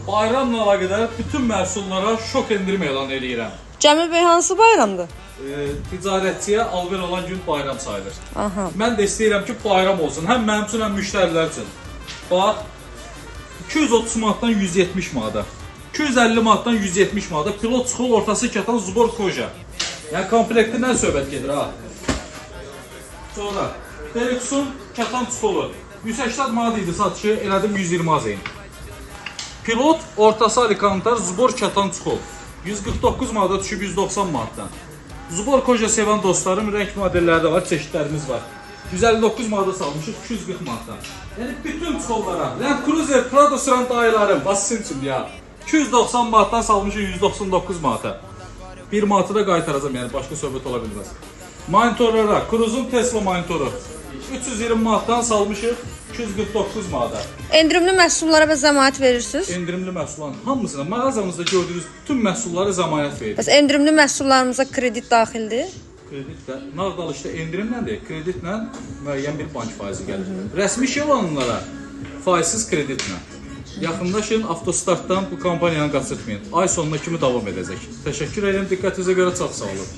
Bayramla əlaqədar bütün məhsullara şok endirim elan eləyirəm. Cəmil bəy, hansı bayramdır? Ticarətçiyə alver olan gün bayram sayılır. Aha. Mən də istəyirəm ki, bayram olsun. Həm mənim üçün, həm müştərilər üçün. Bax, 230 manatdan 170 manata. 250 manatdan 170 manata. Pilot çıxıl, ortası kətan, zubor koja. Yəni komplektindən söhbət gedir ha. Sonra Deluxe-un kətan çıxılı 180 manat idi satışı, elədim 120 azeyn. Pilot, ortası alikantar, zubor kətan çıxıl 149 manata düşüb 190 manatdan. Zubor koja sevən dostlarım, rəng modelləri də var, çeşidlərimiz var. 159 manata salmışıq, 240 manatdan. Yəni bütün çollara, Land Cruiser, Prado sürən dayılarım, bax sizin üçün ya. 290 manatdan salmışıq 199 manata. 1 manatı da qaytaracam, yəni başqa söhbət ola bilməz. Monitorlara, Cruze-un Tesla monitoru 320 manatdan salmışıq 249 manata. Endirimli məhsullara və zəmanət verirsiniz? Endirimli məhsulların hamısına mağazamızda gördüyünüz bütün məhsullara zəmanət veririk. Bəs endirimli məhsullarımıza kredit daxildir? Kreditlə, nağd alışda endirimlə deyil, kreditlə müəyyən bir bank faizi gəlir. Rəsmi iş olanlara faizsiz kreditlə. Yaxınlaşın, avtostartdan bu kampaniyanı qaçırtmayın. Ay sonuna kimi davam edəcək. Təşəkkür edirəm, diqqətinizə görə çox sağ olun.